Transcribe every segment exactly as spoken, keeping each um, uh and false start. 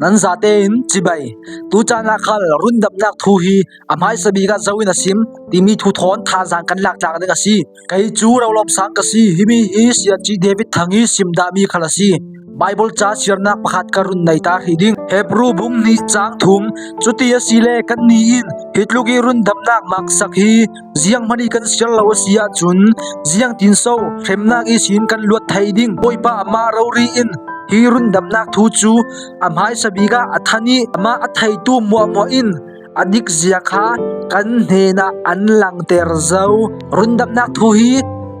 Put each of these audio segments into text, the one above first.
nan zate in cibai. Tu caan ah khal rundamnak thu hi a hmaisa bik ah zo in a sim timi thu thawn thazaang kan lak tlak ding a si. Kei cu Rolo Sang ka si. Himi hi Siaci David Thang i sim dahmi khal a si. Baibal ca siarnak pakhat ka run nei ta hrih ding. Hebru bung hnih cang thum. Cuti asile kannih in hi tluk i rundamnak maksak hi zianghman i kan siar lo a si ahcun, ziangtin so hremnak ihsin kan luat thei ding? Bawipa amah rori in hi rundamnak thu cu a hmaisa bik ah a than i amah a theitu hmuahhmuah in a dikzia kha kan hnenah an langter zo. Rundamnak thu hi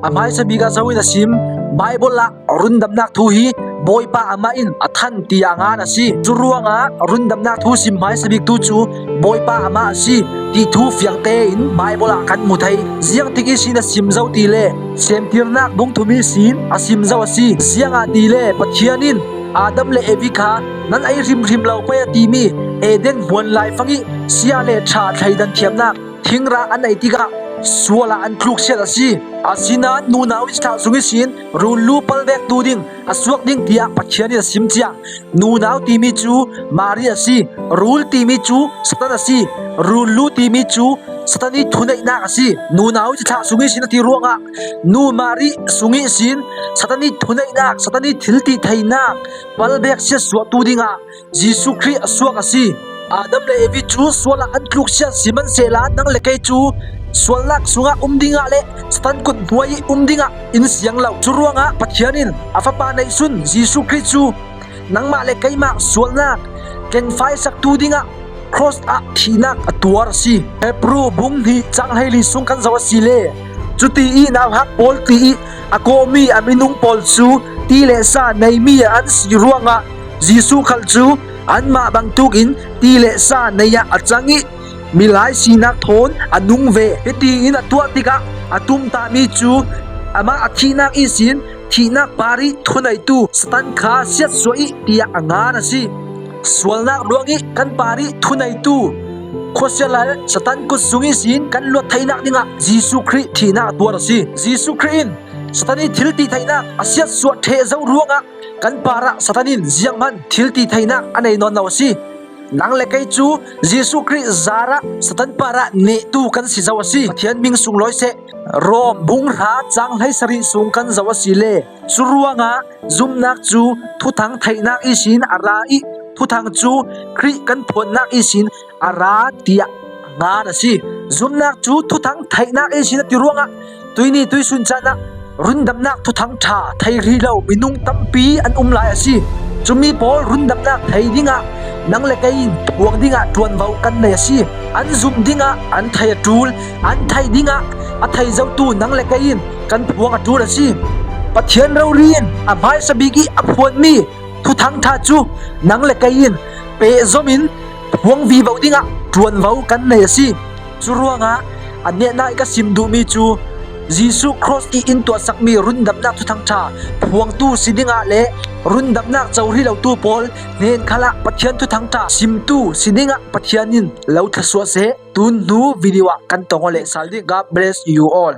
a hmaisa bik ah zo in a sim. Baibal ah rundamnak thu hi Bawipa amah in a than tiah a ngan a si. Cu ruangah rundamnak thu sim hmaisa bik tu cu Bawipa amah a si ti thu fiang tein Baibal ah kan hmu thei. Ziangtik ihsin a sim zo ti le Semtirnak bung thum ihsin a sim zo a si. Ziangahtile Pathian in Adam le Evi kha nan ei hrimhrim lo pei a timi Eden hmuan laifang i sia le ṭha thleidan thiamnak thingrang an ei tikah sual ah an tluksiat a si. Asinain nunau i thlah sung ihsin rullu palvektu ding a suak ding tiah Pathian in a sim cia. Nunau timi cu Mari a si. Rul timi cu Satan a si. Rullu timi cu Satan i thuneihnak a si. Nunau i thlah sung ihsin a ti ruangah nu Mari sung ihsin Satan i thuneihnak, Satan i thiltitheinak palvek siatsuahtu dingah Jesuh Khrih a suak a si. Adam le Evi cu sual ah an tluksiat sihmanhsehlaw nang le kei cu sualnak sungah um dingah le Satan kut hnuai i um dingah in siang lo. Cu ruangah Pathian in a Fapa neihsun Jesuh Khrih cu nangmah le keimah sualnak tlengfaisaktu dingah cross ah thihnak a tuar a si. Hebru bung hnih cang hleili sung kan zoh a si le cuti i nauhak pawl ti i a kawhmi a minung pawl cu ti le sa neimi an si ruangah Jesuh khal cu anmah bangtuk in ti le sa nei ah a cang i milai sinak thawn a nung ve. Hiti in a tuah tikah a tumtahmi cu amah a thihnak ihsin thihnak parih thuneitu Satan kha siatsuah i tiah a ngan a si. Sualnak ruang i kan parih thuneitu khuasia lal Satan kut sung ihsin kan luat theinak dingah Jesuh Khrih thihnak a tuar a si. Jesuh Khrih in Satan i thiltitheinak a siatsuah ṭheh zo ruangah kan parah Satan in zianghman thiltitheinak a nei nawn lo a si. Nang le kei cu Jesuh Khrih zarah Satan parah nehtu kan si zo a si. Pathian min sunglawi seh. Rom bung hra cang hleisarih sung kan zoh a si le cu ruangah zumhnak cu thuthang theihnak ihsin a ra i thuthang cu Khrih kan phuannak ihsin a ra tiah ngan a si. Zumhnak cu thuthang theihnak ihsin a ti ruangah tuihni tuihsun caan ah rundamnak thuthang ṭha thei hrih lo minung tampi an um lai a si. Cumi pawl rundamnak thei dingah nang le kei in phuang dingah ṭuanvo kan nei a si. An zumh dingah an thei a ṭul, an theih dingah a thei zotu nang le kei in kan phuang a ṭul a si. Pathian rori in a hmaisa bik i a phuanmi thuthang ṭha cu nang le kei in pehzom in phuang vivo dingah ṭuanvo kan nei a si. Cu ruangah a nehnak i ka sim duhmi cu Jesuh cross i in tuahsakmi rundamnak thuthang ṭha phuangtu si dingah le rundamnak co hrih lotu pawl hnen khalah Pathian thuthang ṭha simtu si dingah Pathian in lo thlasuah seh. Tun hnu video ah kan tong aw leh sal ding. God bless you all.